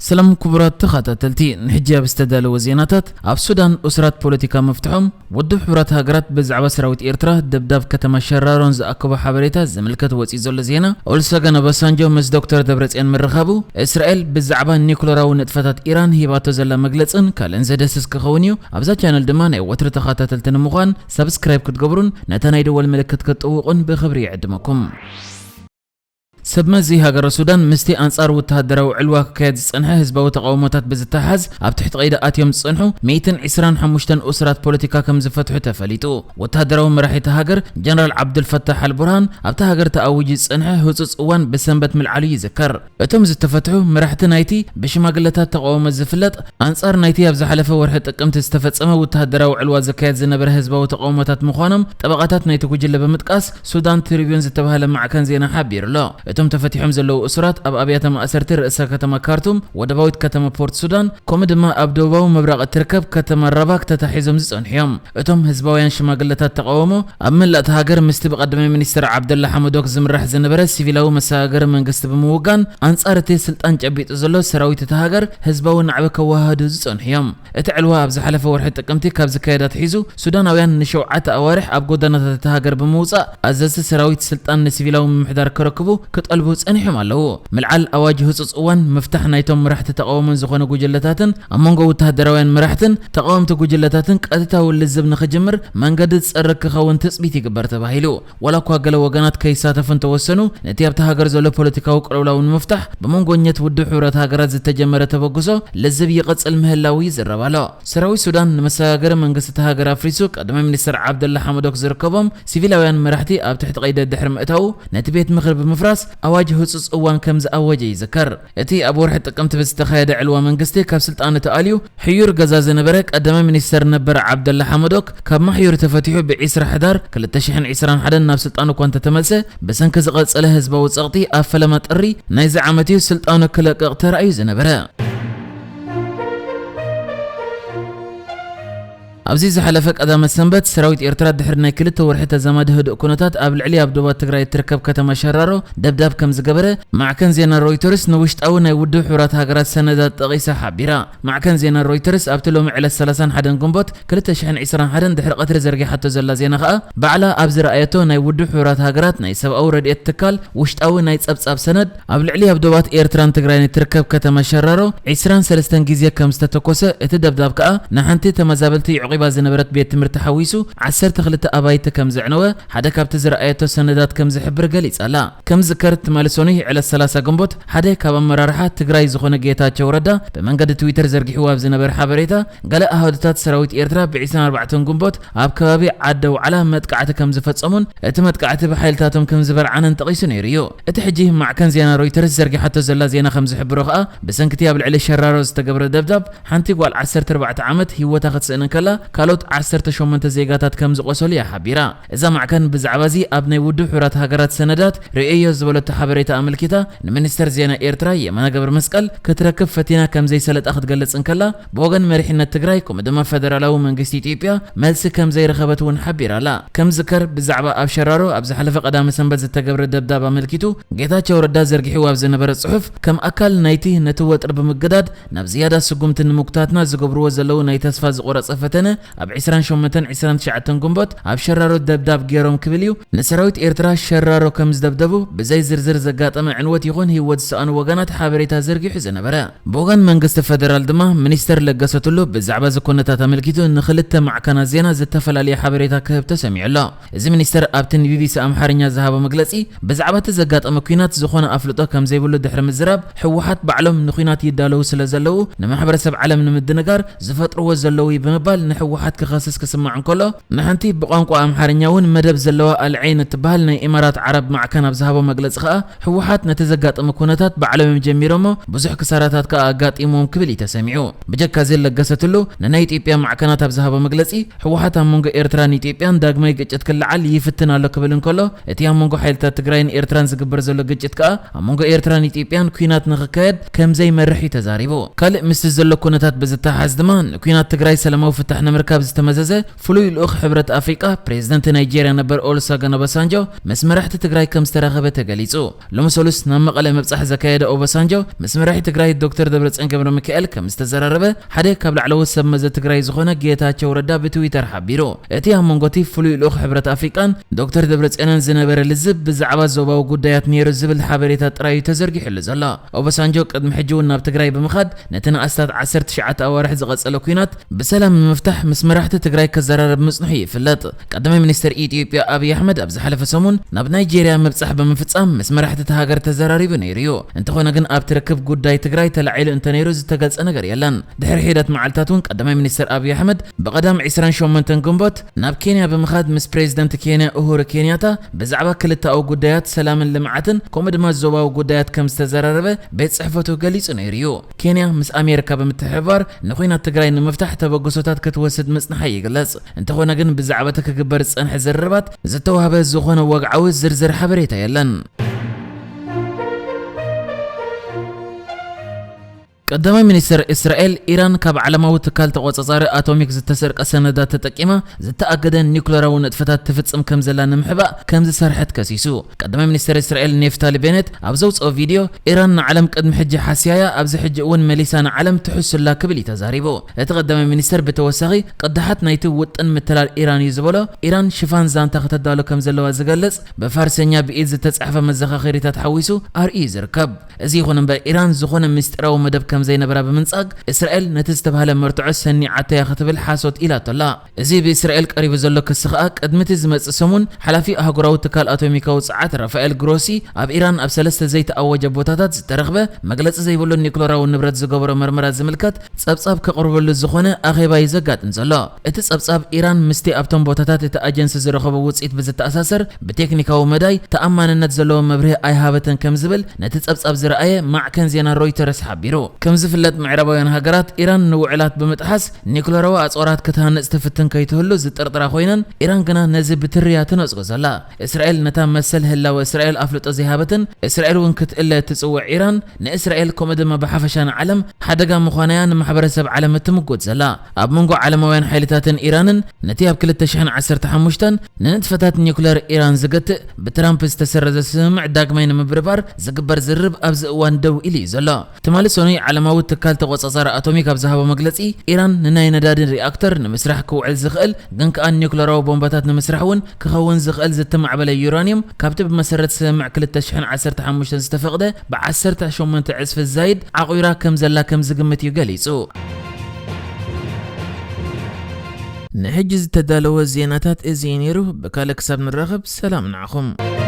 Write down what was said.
ሰላም ክቡራት ተኸታተልቲ፣ ንሕጂ ኣብ ዝተዳለወ ዜናታት፣ ኣብ ሱዳን እሱራት ፖለቲካ ምፍትሖም፣ ውድብ ሕቡራት ሃገራት ብዛዕባ ሰራዊት ኤርትራ ደብዳብ ከተማ ሸራሮን ዝኣከቦ ሓበሬታ ዝምልከት ወፂኡ ዘሎ ዜና፣ ኦሉሰገን ኦባሳንጆ ምስ ዶክተር ደብረጽዮን ምርኻቡ፣ እስራኤል ብዛዕባ ኒኩለራዊ ንጥፈታት ኢራን ሂባቶ ዘላ መግለጽን ካልእን ዘደስስ ክኸውን እዩ። ኣብዛ ቻነል ድማ ናይ ወትሪ ተኸታተልቲ ንምዃን ሳብስክራይብ ክትገብሩን ነታ ናይ ደወል ምልክት ክትጥውቑን ብኽብሪ ይዕድመኩም። ሰብ መዚ ሃገረ ሱዳን ምስቲ ኣንጻር ወተሃደራዊ ዕልዋ ክካየድ ዝጸንሐ ህዝባዊ ተቓውሞታት ብዝተሓዝ ኣብ ትሕቲ ቀይዲ ኣትዮም ዝጸንሑ ሚእትን ዕስራን ሓሙሽተን እሱራት ፖለቲካ ከም ዝፈትሑ ተፈሊጡ። ወተሃደራዊ መራሒ እታ ሃገር ጀነራል ዓብዱልፈታሕ ኣልቡርሃን ኣብታ ሃገር ተኣዊጁ ዝጸንሐ ህጹጽ እዋን ብሰንበት ምልዓሉ ይዝከር። እቶም ዝተፈትሑ መራሕቲ ናይቲ ብሽማግለታት ተቓውሞ ዝፍለጥ ኣንጻር ናይቲ ኣብ ዝሓለፈ ወርሒ ጥቅምቲ ዝተፈጸመ ወተሃደራዊ ዕልዋ ዝካየድ ዝነበረ ህዝባዊ ተቓውሞታት ምዃኖም ጠበቓታት ናይቲ ጉጅለ ብምጥቃስ ሱዳን ትሪቢዩን ዝተባህለ ማዕከን ዜና ሓቢሩ ኣሎ። እቶም ተፈቲሖም ዘለዉ እሱራት ኣብ ኣብያተ ማእሰርቲ ርእሰ ከተማ ካርቱም፣ ወደባዊት ከተማ ፖርት ሱዳን፣ ከምኡ ድማ ኣብ ደቡባዊ ምብራቕ እትርከብ ከተማ ራባክ ተታሒዞም ዝጸንሑ እዮም። እቶም ህዝባውያን ሽማግለታት ተቓውሞ ኣብ መላእ እታ ሃገር ምስቲ ብቐዳማይ ሚኒስትር ዓብደላ ሓመዶክ ዝምራሕ ዝነበረ ሲቪላዊ መሰጋገሪ መንግስቲ ብምውጋን ኣንጻር እቲ ስልጣን ጨቢጡ ዘሎ ሰራዊት እታ ሃገር ህዝባዊ ናዕቢ ከወሃህዱ ዝጸንሑ እዮም። እቲ ዕልዋ ኣብ ዝሓለፈ ወርሒ ጥቅምቲ ካብ ዝካየድ ኣትሒዙ፣ ሱዳናውያን ንሸውዓተ ኣዋርሕ ኣብ ጎደናታት እታ ሃገር ብምውጻእ፣ ኣዘዝቲ ሰራዊት ስልጣን ንሲቪላዊ ምምሕዳር ክረክቡ ክጠልቡ ጸኒሖም ኣለዉ። ምልዓል ኣዋጅ ህጹጽ እዋን፣ ምፍታሕ ናይቶም መራሕቲ ተቓውሞን ዝኾነ ጉጅለታትን ኣብ መንጎ ወተሃደራውያን መራሕትን ተቓወምቲ ጉጅለታትን ቀጥታዊ ልዝብ ንኽጅምር መንገዲ ዝጸርግ ክኸውን ትጽቢት ይግበር ተባሂሉ። ዋላ እኳ ገለ ወገናት ከይሳተፉ እንተወሰኑ፣ ነቲ ኣብታ ሃገር ዘሎ ፖለቲካዊ ቅልውላው ንምፍታሕ ብመንጎኘት ውድብ ሕቡራት ሃገራት ዝተጀመረ ተበግሶ ልዝብ ይቕጽል ምህላዉ ይዝረብ ኣሎ። ሰራዊት ሱዳን ንመሰጋገሪ መንግስቲ እታ ሃገር ኣፍሪሱ፣ ቀዳማይ ሚኒስትር ዓብደላ ሓመዶክ ዝርከቦም ሲቪላውያን መራሕቲ ኣብ ትሕቲ ቀይዲ ድሕሪ ምእታዉ፣ ነቲ ቤት ምኽሪ ብምፍራስ ኣዋጅ ህጹጽ እዋን ከም ዝኣወጀ ይዝከር። እቲ ኣብ ወርሒ ጥቅምቲ ብዝተኻየደ ዕልዋ መንግስቲ ካብ ስልጣኑ ተኣልዩ ሕዩር ገዛ ዝነበረ ቀዳማይ ሚኒስተር ነበር ዓብደላ ሓመዶክ ካብ ማሕዩር ተፈቲሑ ብዒስራ ሕዳር ክልተ ሽሕን ዕስራን ሓደን ናብ ስልጣኑ እኳ እንተተመልሰ፣ ብሰንኪ ዝቐጸለ ህዝባዊ ጸቕጢ ኣብ ፈለማ ጥሪ ናይዚ ዓመት እዩ ስልጣኑ ክለቅቕ ተራእዩ ዝነበረ። ኣብዚ ዝሓለፈ ቀዳመ ሰንበት፣ ሰራዊት ኤርትራ ድሕሪ ናይ ክልተ ወርሒ ተዛማዲ ህዱእ ኩነታት ኣብ ልዕሊ ኣብ ዶባት ትግራይ እትርከብ ከተማ ሸራሮ ደብዳብ ከም ዝገበረ ማዕከን ዜና ሮይተርስ ንውሽጣዊ ናይ ውድብ ሕቡራት ሃገራት ሰነዳት ጠቒሳ ሓቢራ። ማዕከን ዜና ሮይተርስ ኣብቲ ሎሚ ዕለት ሰላሳን ሓደን ግንቦት ክልተ ሽሕን ዕስራን ሓደን ድሕሪ ቀትሪ ዘርጊሓቶ ዘላ ዜና ከኣ፣ ባዕላ ኣብ ዝረኣየቶ ናይ ውድብ ሕቡራት ሃገራት ናይ ሰብኣዊ ረድኤት ትካል ውሽጣዊ ናይ ጸብጻብ ሰነድ፣ ኣብ ልዕሊ ኣብ ዶባት ኤርትራን ትግራይን እትርከብ ከተማ ሸራሮ ዕስራን ሰለስተን ግዜ ከም ዝተተኮሰ፣ እቲ ደብዳብ ከኣ ንሓንቲ ተመዛበልቲ የዕቂባ ዝነበረት ቤት ትምህርቲ ሓዊሱ ዓሰርተ ክልተ ኣባይቲ ከም ዘዕነወ ሓደ ካብቲ ዝረኣየቶ ሰነዳት ከም ዝሕብር ገሊጻ ኣላ። ከም ዝዝከር፣ ትማሊ ሰኑይ ዕለት ሰላሳ ግንቦት ሓደ ካብ ኣመራርሓ ትግራይ ዝኾነ ጌታቸው ረዳ ብመንገዲ ትዊተር ዘርጊሕዎ ኣብ ዝነበረ ሓበሬታ፣ ገለ ኣሃዱታት ሰራዊት ኤርትራ ብ ዕስራን ኣርባዕተን ግንቦት ኣብ ከባቢ ዓዲ ኣውዓላ መጥቃዕቲ ከም ዝፈጸሙን እቲ መጥቃዕቲ ብሓይልታቶም ከም ዝበርዓነን ጠቒሱ ነይሩ እዩ። እቲ ሕጂ ማዕከን ዜና ሮይተርስ ዘርጊሓቶ ዘላ ዜና ከም ዝሕብሮ ከኣ፣ ብሰንክቲ ኣብ ልዕሊ ሸራሮ ዝተገብረ ደብዳብ ሓንቲ ጓል ዓሰርተ ኣርባዕተ ዓመት ህይወታ ክትስእን እንከላ፣ ካልኦት ዓሰርተ ሸሞንተ ዜጋታት ከም ዝቖሰሉ እያ ሓቢራ። እዛ ማዕከን ብዛዕባ እዚ ኣብ ናይ ውድብ ሕቡራት ሃገራት ሰነዳት ርእየዮ ዝበለቶ ሓበሬታ ኣመልኪታ፣ ንሚኒስተር ዜና ኤርትራ የማነ ገብረ መስቀል ክትረክብ ፈቲና ከም ዘይሰለጣ ክትገልጽ እንከላ፣ ብወገን መሪሕነት ትግራይ፣ ከምኡ ድማ ፈደራላዊ መንግስቲ ኢትዮጵያ መልሲ ከም ዘይረኸበት እውን ሓቢራ ኣላ። ከም ዝዝከር፣ ብዛዕባ ኣብ ሸራሮ ኣብ ዝሓለፈ ቀዳመ ሰንበት ዝተገብረ ደብዳብ ኣመልኪቱ፣ ጌታቸው ረዳ ዘርጊሕዎ ኣብ ዝነበረ ጽሑፍ፣ ከም ኣካል ናይቲ ነቲ ወጥሪ ብምግዳድ ናብ ዝያዳ ስጉምቲ ንምጉታትና ዝገብርዎ ዘለዉ ናይ ተስፋ ዝቖረጸ ፈተነ፣ ኣብ ዕስራን ሸሞንተን ዕስራን ትሽዓተን ግንቦት ኣብ ሸራሮ ደብዳብ ገይሮም ክብል እዩ ንሰራዊት ኤርትራ ሸራሮ ከም ዝደብደቡ ብዘይ ዝርዝር ዘጋጠመ ዕንወት ይኹን ህይወት ዝሰኣኑ ወገናት ሓበሬታ ዘርጊሑ ዝነበረ። ብወገን መንግስቲ ፈደራል ድማ ሚኒስተር ለገሰ ቱሉ ብዛዕባ እዚ ኩነታት ኣመልኪቱ ንኽልተ ማዕከናት ዜና ዝተፈላለየ ሓበሬታ ክህብ ተሰሚዑ ኣሎ። እዚ ሚኒስተር ኣብቲ ንቢቢሲ ኣምሓርኛ ዝሃቦ መግለጺ፣ ብዛዕባ እቲ ዘጋጠመ ኲናት ዝኾነ ኣፍልጦ ከም ዘይብሉ ድሕሪ ምዝራብ፣ ህወሓት ባዕሎም ንኲናት ይዳለዉ ስለ ዘለዉ፣ ንማሕበረሰብ ዓለም ንምድንጋር ዝፈጥርዎ ዘለዉ እዩ ብምባል ንህወሓት ክኸስስ ክስማዕ እንከሎ፣ ንሓንቲ ብቋንቋ ኣምሓርኛ እውን መደብ ዘለዋ ኣልዐይን እትበሃል ናይ ኢማራት ዓረብ ማዕከን ኣብ ዝሃቦ መግለጺ ከኣ፣ ህወሓት ነቲ ዘጋጠመ ኩነታት ባዕሎም እዮም ጀሚሮሞ፣ ብዙሕ ክሳራታት ከኣ ኣጋጢሞም ክብል እዩ ተሰሚዑ። ብጀካ እዚ ለገሰ ቱሉ ንናይ ኢትዮጵያ ማዕከናት ኣብ ዝሃቦ መግለጺ፣ ህወሓት ኣብ መንጎ ኤርትራን ኢትዮጵያን ዳግማይ ግጭት ክለዓል ይፍትን ኣሎ ክብል እንከሎ፣ እቲ ኣብ መንጎ ሓይልታት ትግራይን ኤርትራን ዝግበር ዘሎ ግጭት ከኣ ኣብ መንጎ ኤርትራን ኢትዮጵያን ኲናት ንኽካየድ ከም ዘይመርሕ እዩ ተዛሪቡ። ካልእ ምስቲ ዘሎ ኩነታት ብዝተሓሓዝ ድማ፣ ንኲናት ትግራይ ሰላማዊ ፍታሕ ንምርካብ ዝተመዘዘ ፍሉይ ልኡኽ ሕብረት ኣፍሪቃ፣ ፕሬዝደንት ናይጄርያ ነበር ኦሉሰገን ኦባሳንጆ ምስ መራሕቲ ትግራይ ከም ዝተራኸበ ተገሊጹ። ሎሚ ሰሉስ ናብ መቐለ ምብጻሕ ዘካየደ ኦባሳንጆ፣ ምስ መራሒ ትግራይ ዶክተር ደብረጽዮን ገብረ ሚካኤል ከም ዝተዘራረበ ሓደ ካብ ላዕለዎት ሰብ መዘ ትግራይ ዝኾነ ጌታቸው ረዳ ብትዊተር ሓቢሩ። እቲ ኣብ መንጎ እቲ ፍሉይ ልኡኽ ሕብረት ኣፍሪቃን ዶክተር ደብረጽዮንን ዝነበረ ልዝብ ብዛዕባ ዞባዊ ጉዳያት ነይሩ ዝብል ሓበሬታ ጥራይ እዩ ተዘርጊሑሉ ዘሎ። ኦባሳንጆ ቅድሚ ሕጂ እውን ናብ ትግራይ ብምኻድ ነቲ ንኣስታት ዓሰርተ ትሽዓተ ኣዋርሕ ዝቐጸለ ኲናት ብሰላም ንምፍታሕ ምስ መራሕቲ ትግራይ ከዘራረብ ምጽንሑ ይፍለጥ። ቀዳማይ ሚኒስትር ኢትዮጵያ ኣብይ ኣሕመድ ኣብ ዝሓለፈ ሰሙን ናብ ናይጄርያ ምብጻሕ ብምፍጻም ምስ መራሕቲ እታ ሃገር ተዘራሪቡ ነይሩ እዩ። እንተኾነ ግን ኣብቲ ርክብ ጉዳይ ትግራይ ተላዒሉ እንተነይሩ ዝተገልጸ ነገር የለን። ድሕሪ ሒደት መዓልታት እውን ቀዳማይ ሚኒስትር ኣብይ ኣሕመድ ብቐዳም ዕስራን ሸሞንተን ግንቦት ናብ ኬንያ ብምኻድ ምስ ፕሬዝደንት ኬንያ ኡሁሩ ኬንያታ ብዛዕባ ክልተኣዊ ጉዳያት ሰላምን ልምዓትን ከምኡ ድማ ዞባዊ ጉዳያት ከም ዝተዘራረበ ቤት ጽሕፈቱ ገሊጹ ነይሩ እዩ። ኬንያ ምስ ኣሜሪካ ብምትሕብባር ንኹናት ትግራይ ንምፍታሕ ተበግሶታት ክትወስድ ምጽንሓ ይግለጽ። እንተኾነ ግን ብዛዕባ እቲ ክግበር ዝጸንሐ ዝርርባት ዝተዋህበ ዝኾነ ወግዓዊ ዝርዝር ሓበሬታ የለን። ቀዳማይ ሚኒስትር እስራኤል፣ ኢራን ካብ ዓለማዊ ትካል ተቖጻጻሪ ኣቶሚክ ዝተሰርቀ ሰነዳት ተጠቂማ ዝተኣገደ ኒውክለራዊ ንጥፈታት ትፍጽም ከም ዘላ ንምሕባእ ከም ዝሰርሐት ከሲሱ። ቀዳማይ ሚኒስትር እስራኤል ኔፍታሊ ቤኔት ኣብ ዘውጽኦ ቪድዮ፣ ኢራን ንዓለም ቅድሚ ሕጂ ሓስያያ፣ ኣብዚ ሕጂ እውን መሊሳ ንዓለም ትሕሱላ ክብል እዩ ተዛሪቡ። እቲ ቀዳማይ ሚኒስትር ብተወሳኺ ቅዳሓት ናይቲ ውጥን ምትላል ኢራን እዩ ዝበሎ፣ ኢራን ሽፋን ዛንታ ከተዳሉ ከም ዘለዋ ዝገልጽ ብፋርሰኛ ብኢድ ዝተጻሕፈ መዘኻኸሪታት ሓዊሱ ኣርእዩ ዝርከብ። እዚ ይኹን እምበር ኢራን ዝኾነ ምስጢራዊ መደብ ከም ዘይነበራ ብምንጻግ እስራኤል ነቲ ዝተባህለ መርትዖ ሰኒዓቶ እያ ክትብል ሓሶት ኢላቶ ኣላ። እዚ ብእስራኤል ቀሪቡ ዘሎ ክሲ ከኣ ቅድሚ እቲ ዝመጽእ ሰሙን ሓላፊ ኣህጉራዊ ትካል ኣቶሚካዊ ጸዓት ራፋኤል ግሮሲ ኣብ ኢራን ኣብ ሰለስተ ዘይተኣወጀ ቦታታት ዝተረኽበ መግለጺ ዘይብሉ ኒውክለራዊ ንብረት ዝገበሮ መርመራ ዝምልከት ጸብጻብ ከቕርበሉ ዝኾነ ኣኼባ እዩ ዘጋጥም ዘሎ። እቲ ጸብጻብ ኢራን ምስቲ ኣብቶም ቦታታት እቲ ኣጀንሲ ዝረኸቦ ውጽኢት ብዝተኣሳሰር ብቴክኒካዊ መዳይ ተኣማንነት ዘለዎ መብርሂ ኣይሃበትን ከም ዝብል ነቲ ጸብጻብ ዝረኣየ ማዕከን ዜና ሮይተርስ ሓቢሩ። ከም ዝፍለጥ ምዕራባውያን ሃገራት ኢራን ንውዕላት ብምጥሓስ ኒውክለራዊ ኣጽዋራት ክትሃንጽ ትፍትን ከይትህሉ ዝጥርጥራ ኮይነን ኢራን ግና ነዚ ብትሪ እያ ትነጽጎ ዘላ። እስራኤል ነታ መሰል ህላወ እስራኤል ኣፍልጦ ዘይሃበትን እስራኤል እውን ክትእለ እትጽውዕ ኢራን ንእስራኤል ከምኡ ድማ ብሓፈሻ ንዓለም ሓደጋ ምዃና እያ ንማሕበረሰብ ዓለም እትምጉት ዘላ። ኣብ መንጎ ዓለማውያን ሓይልታትን ኢራንን ነቲ ኣብ ክልተ ሽሕን ዓሰርተ ሓሙሽተን ንንጥፈታት ኒውክለር ኢራን ዝገትእ ብትራምፕ ዝተሰረዘ ስምምዕ ዳግማይ ንምብርባር ዝግበር ዝርርብ ኣብዚ እዋን ደው ኢሉ እዩ ዘሎ። ትማሊ ሰኑይ ዓለማዊ ትካል ተቆጻጻሪ ኣቶሚክ ኣብ ዝሃቦ መግለጺ፣ ኢራን ንናይ ነዳዲ ሪኣክተር ንምስራሕ ክውዕል ዝኽእል ግን ከኣ ኒውክለራዊ ቦምባታት ንምስራሕ እውን ክኸውን ዝኽእል ዝተማዕበለ ዩራኒየም ካብቲ ብመሰረት ስምምዕ ክልተ ሽሕን ዓሰርተ ሓሙሽተን ዝተፈቕደ ብዓሰርተ ሸሞንተ ዕጽፊ ዝዛይድ ዓቑራ ከም ዘላ ከም ዝግምት እዩ ገሊጹ። ንሕጂ ዝተዳለወ ዜናታት እዚ እዩ ነይሩ። ብካልእ ክሳብ ንራኸብ ሰላም ንዓኹም።